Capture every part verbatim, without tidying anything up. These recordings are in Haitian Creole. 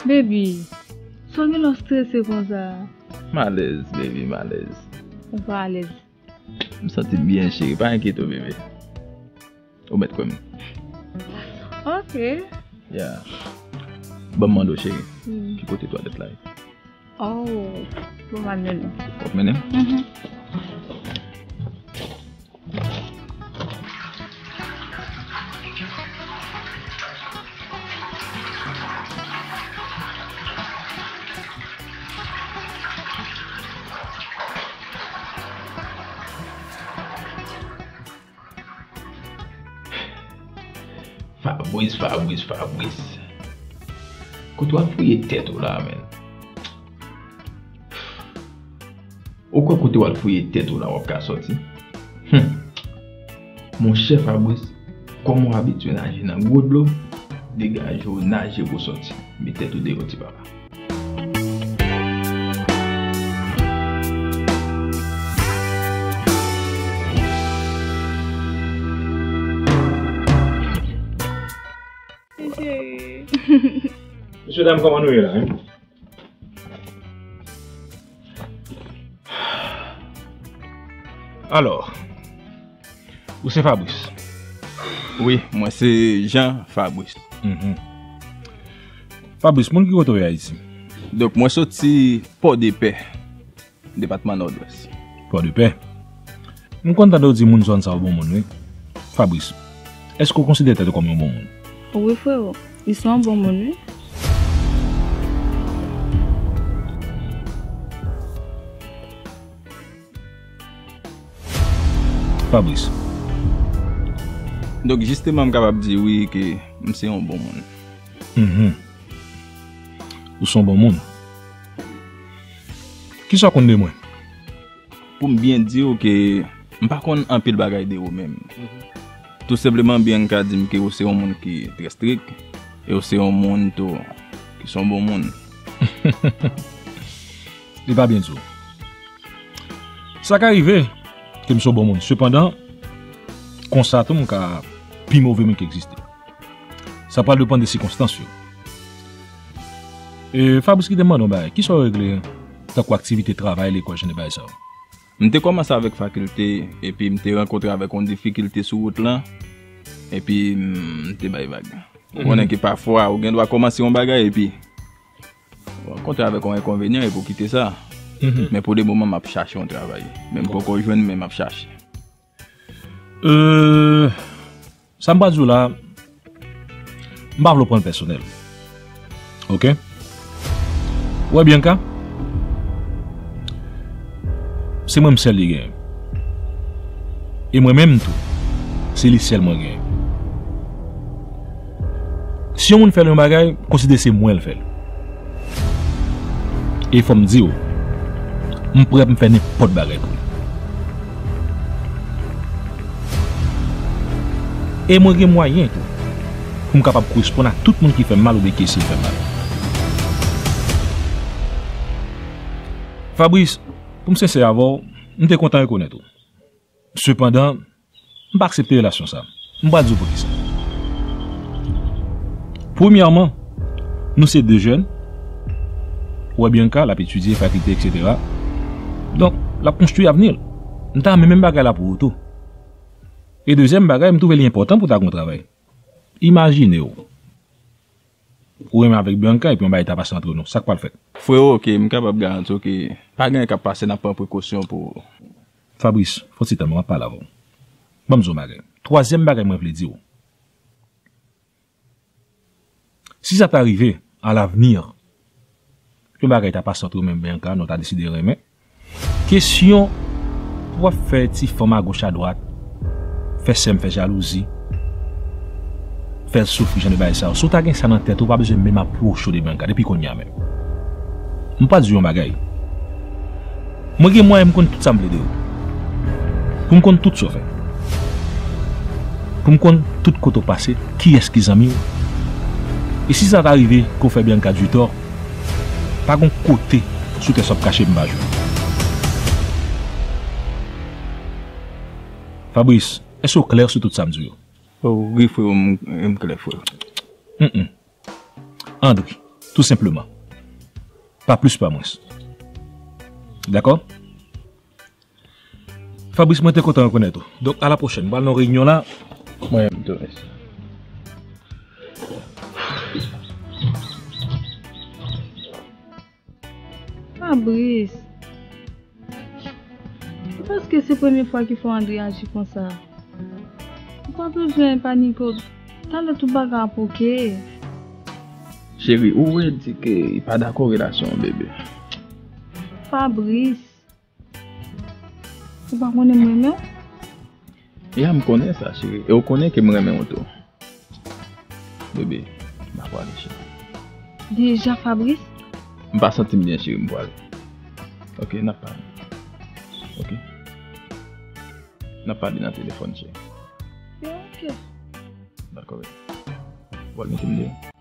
Baby, sa w gen lè w strese konsa? M alèz, baby, m alèz. Ou pa alèz? M santi m byen, cheri. Pa enkyete w, bebe. Ou mèt kwè m. Ok. Yeah. Ban m mande w, cheri. Hmm. Ki kote twalèt la ye? Oh, bon, m al mennen w. W ap mennen m? Mhm. Fabrice, Fabrice, Fabrice. Kote w al fouye tèt ou la, menn? Ou kwè kote w al fouye tèt ou la w ap ka sòti? Hum. Monchè Fabrice, kòm w abitye naje nan gwo dlo, degaje w naje pou w sòti. Met tèt ou deyò, ti papa. Mesye dam, kòman nou ye la, hein? Alò, ou se Fabrice? Wi, mwen se Jean Fabrice. Mhm. Fabrice, moun ki kote w ye Ayiti? Donk, mwen soti Pòdepè, depatman Nòdwès. Pòdepè. M konn tande w di moun zòn sa yo bon moun, wi. Fabrice, èske w konsidere tèt ou kòm yon bon moun? Wi, frero. Li se yon bon moun, wi. Fabrice. Donk, jisteman, m kapab di wi ke m se yon bon moun. Mhm. Ou se yon bon moun. Kisa w konn de mwen? Pou m byen di w ke m pa konn anpil bagay de ou menm. Mhm. Tou senpleman, Bianca di m ke ou se yon moun ki trè strik, e ou se yon moun tou ki se yon bon moun. Li pa byen di w. Sa ka rive ke m se yon bon moun. Sepandan, konsa tou, m ka pi move moun ki egziste. Sa pral depann de sikonstans yo. E, Fabrice, kite m mande w yon bagay. Kisa w regle tankou aktivite, travay, lekòl, jan de bagay sa yo? M te kòmanse avèk fakilte, epi m te rankontre avèk yon difikilte sou wout lan, epi m te bay vag. Ou konnen ke pafwa, ou gen dwa kòmanse yon bagay, epi ou rankontre avèk yon enkonvenyan, epi ou kite sa. Mhm. Men pou le moman, m ap chache yon travay. Men m poko jwenn, men m ap chache. Euh, Sa m pral di w la, m pa vle w pran l pèsonèl. Oke? Ou wè Bianca? Se mwen m sèl li genyen. E mwen menm tou, se li sèl mwen genyen. Si yon moun fè l yon bagay, konsidere se mwen l fè l. E fò m di w, m prè pou m fè nenpòt bagay pou li. E mwen gen mwayen tou pou m kapab koresponn a tout moun ki fè m mal oubyen ki eseye fè m mal. Fabrice, pou m sensè avè w, m te kontan rekonèt ou. Sepandan, m pa aksepte relasyon sa. M pral di w poukisa. Premyèman, nou se de jèn. Ou wè Bianca, l ap etidye, fakilte, etsetera. Donk, l ap konstwi avni l. M ta renmen menm bagay la pou ou tou. E dezyèm bagay, m twouve li enpòtan pou w ta gen yon travay. Imajine w, ou renmen avèk Bianca epi yon bagay ta pase antre nou. Sa k pral fèt? Frero, oke, m kapab garanti w ke pa gen anyen k ap pase, n ap pran prekosyon pou Fabrice, fon ti tan, m ap pale avè w. Ban m di w yon bagay. Twazyèm bagay mwen vle di w. Si sa ta rive, alavni, yon bagay ta pase antre w menm Bianca, nou ta deside renmen, kesyon pou w ap fè ti fanm agoch adwat, fè sè m fè jalouzi, fè l soufri, jan de bagay sa yo. Si w ta gen sa nan tèt ou, w pa bezwen menm apwoche w de Bianca depi kounye a menm. M pral di w yon bagay. Mwen gen mwayen m konn tout sa m vle de ou. Pou m konn tout sa w fè. Pou m konn tout kote w pase, kiyès ki zanmi w. E si sa ta rive ke w fè Bianca di tò, pa gon kote sou tè sa w ap kache m pa jwenn. Fabrice, èske w klè sou tout sa m di w yo? Oh, wi, frero, m, m klè, frero. Mm, mm. Andry, Tou senpleman. Pa plis, pa mwens. Dakò? Fabrice, mwen te kontan rekonèt ou. Donk, a la pwochèn. M pral nan reyinyon la. Mwen menm tou, mèsi. Fabrice, se paske se premye fwa ki fè w André aji konsa. Ou pa bezwen panike, talè tout bagay ap oke. Cheri, ou wè di ke li pa dakò relasyon an, bebe. Fabrice, ou pa konnen m renmen w? Ya, m konnen sa, cheri. E ou konnen ke m renmen w tou. Bebe, m ap prale, cheri. Deja, Fabrice? M pa santi m byen, cheri, m prale. Oke, n ap pale. Oke. N ap pale nan telefòn, cheri. Oke. Dakò, bebe. Ou pral mete m deyò?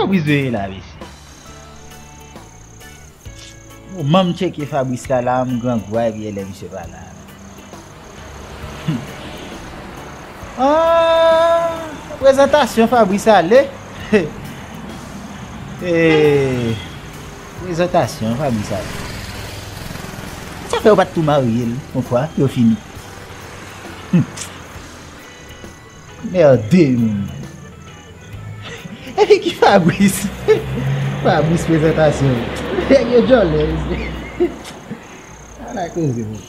Fabrice veye la, mesye. Bon, manm tcheke Fabrice la, la, m grangou a, epi lè misye pa la. Ah, prezantasyon Fabrice ale. Eh, prezantasyon Fabrice ale. Sa fè yo pa t tou marye l, yon fwa, yo fini. Merde, moun. Epi ki Fabrice? Fabrice prezantasyon. Nèg yo djòlè, mesye. Ala koze, moun.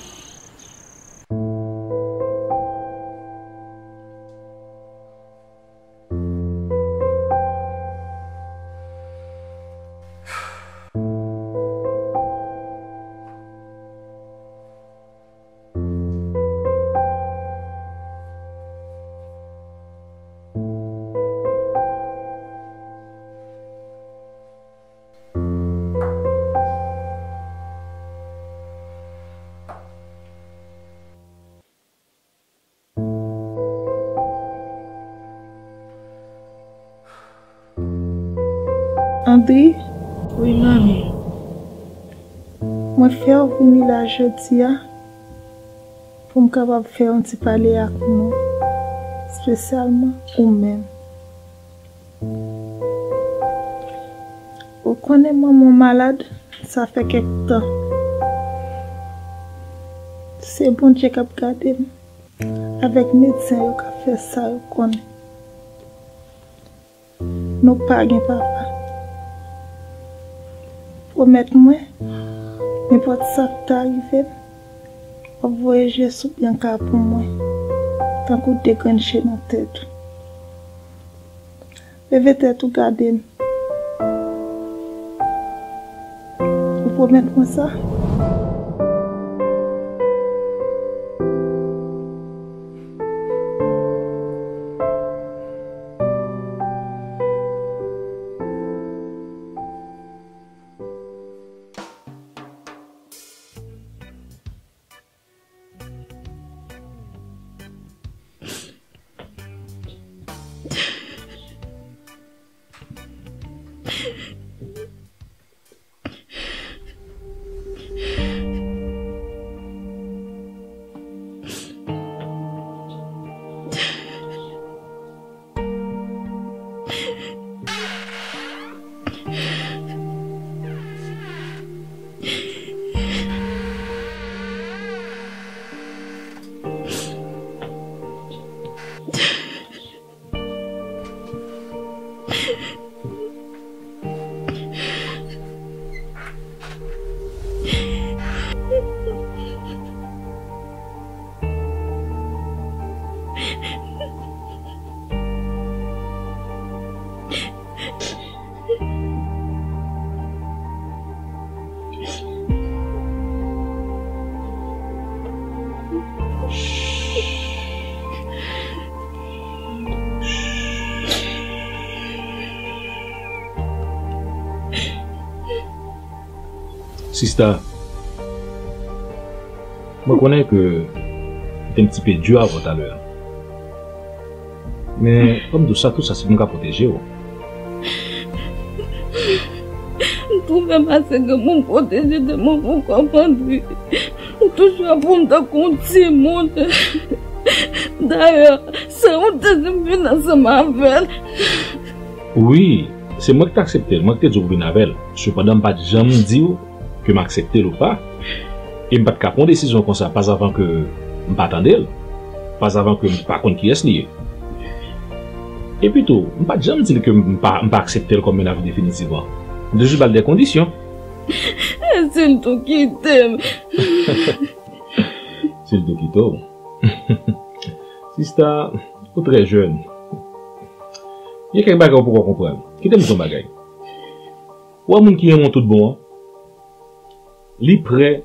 André? Wi, manmi. Mwen fè w vini la jodi a pou m kapab fè yon ti pale ak nou, espesyalman ou menm. Ou konnen manman w malad, sa fè kèk tan. Se Bondye k ap gade m, avèk medsen yo k ap fè sa yo konnen. Nou pa gen papa. Pwomèt mwen, nenpòt sa k ta rive m, w ap voye je sou Bianca pou mwen, tankou de grenn je nan tèt ou. Leve tèt ou gade m. Ou pwomèt mwen sa? Sista, mwen konnen ke m te yon ti pe di avè w talè a. Men, ban m di w sa, tout sa se pou m ka pwoteje w. M twouve m ase granmoun pwoteje de mwen pou kòmande. Ou toujou ap pou m tankou yon timoun. Dayè, se ou te di m vin ansanm avè l. Wi, se mwen ki te aksepte l, mwen ki te di w vin avè l. Sepandan, m pa t janm di w ke m aksepte l ou pa. E m pa t ka pran yon desizyon konsa, pas avan ke m pa tande l, pas avan ke m pa konn kiyès li ye. Epi tou, m pa t janm di l ke m pa, m pa aksepte l kòm mennaj definitivman. M te jis ba l de kondisyon. E si l tou kite m? Si l tou kite w? Sista, ou trè jèn. Gen kèk bagay ou poko konprann. Kite m di w yon bagay. Ou wè moun ki renmen w tout bon an, li prè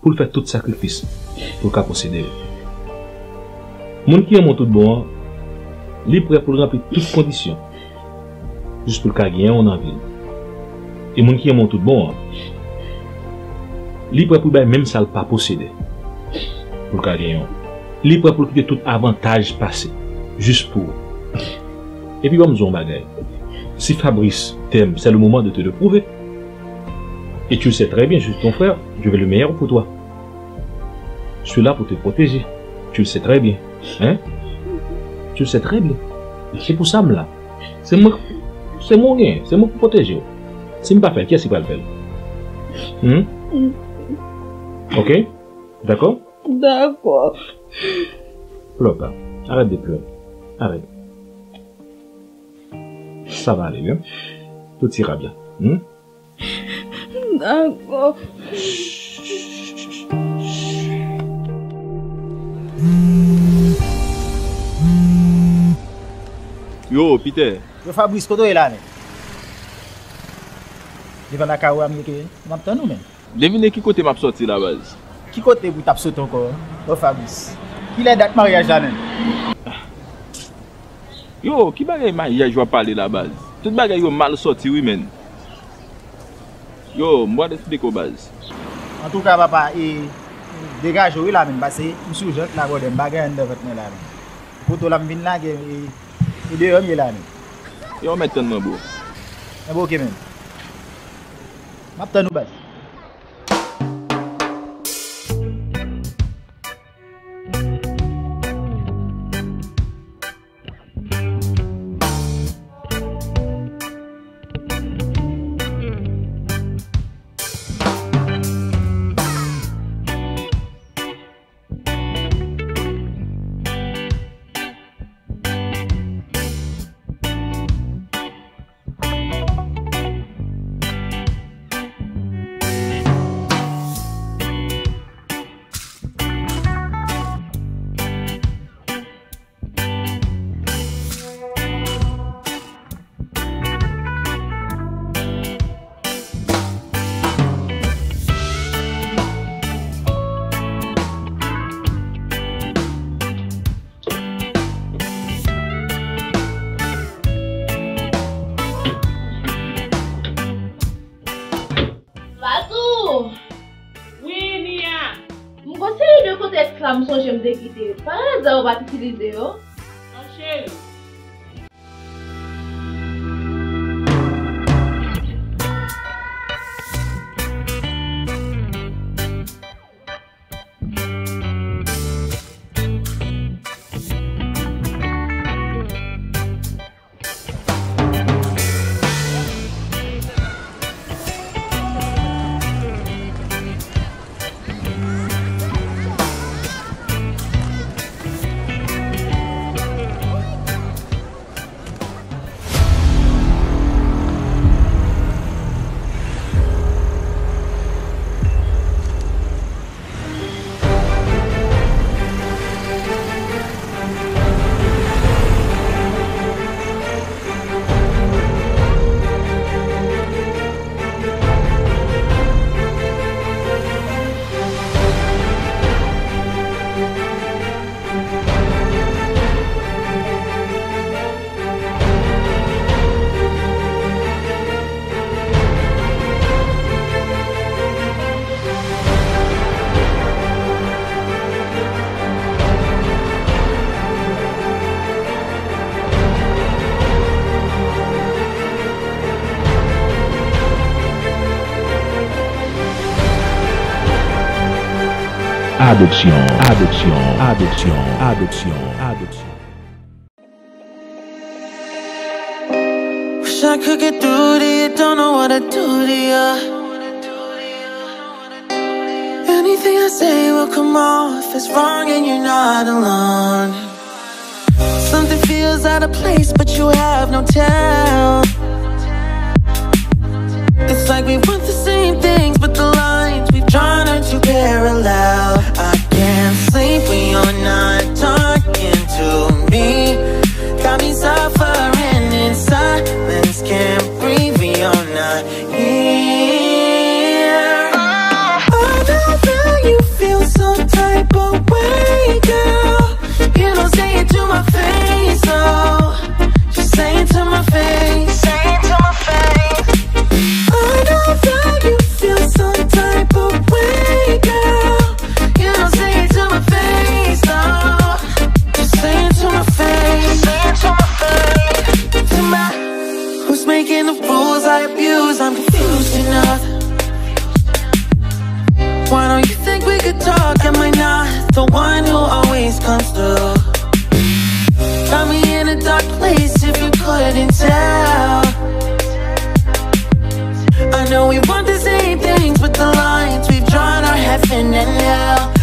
pou l fè tout sakrifis pou l ka posede w. Moun ki renmen w tout bon an, li prè pou l ranpli tout kondisyon jis pou l ka genyen w nan vi l. E moun ki renmen w tout bon an, li prè pou l bay menm sa l pa posede pou l ka genyen w. Li prè pou l kite tout avantaj pase jis pou ou. Epi ban m di w yon bagay. Si Fabrice t'aime, c'est le moment de te le prouver. Et tu le sais très bien, je suis ton frère, je veux le meilleur pour toi. Je suis là pour te protéger. Tu le sais très bien. Hein? Tu le sais très bien. Se pou sa m la. Se mwen, se mwen w genyen. Se mwen pou pwoteje w. Si m pa fè l, kiyès ki pral fè l? Hmm? Ok? Dakò? Dakò. Pleure pas. Arrête de pleurer. Arrête. Ça va aller, hein? Tout ira bien. Hmm? Dakò. Yo, Peter. Yo, Fabrice, kote w ye la, menm? Devan lakay ou a m ye ke m ap tann ou, menm. Devine ki kote m ap sòti la, baz. Ki kote pou w t ap sot ankò, Fabrice? Kilè dat maryaj la, menm? Yo, ki bagay maryaj w ap pale la, baz? Tout bagay yo mal sòti, wi, menm. Yo, m pral eksplike w, baz. Antouka, papa, e, degaje w, wi, la, menm, paske m sou jant la, brother, m pa gen anyen anndan vant mwen la, menm. Poto la, m vin lage, e, e deyò m ye la, menm. Yo, mèt tann mwen, bro. Enben, ok, menm. M ap tann ou, baz. Matou! Wi, Nia! M gon seri de kontèks la m sonje m te kite. Pa aza ou pa t itilize yo? Non, cheri. Adoption, adoption, adoption, adoption, adoption. Wish I could get through to you, don't know what to do to you. Anything I say will come off as wrong, and you're not alone. Something feels out of place, but you have no tell. It's like we want the same things, but the lines we've drawn are too parallel. I can't sleep when you're not talking to me. Got me suffering in silence, can't breathe when you're not here. I know that you feel some type of way, girl. You don't say it to my face, oh. Just say it to my face. Say it to my face. I know that you feel some type of way, girl. You don't say it to my face, oh. Just say it to my face. Say it to my face. To my, who's making the rules I abuse? I'm confused enough. Why don't you think we could talk? Am I not the one who always comes through? Got me in a dark place if you couldn't tell. I know we want the same things, but the lines we've drawn are heaven and hell.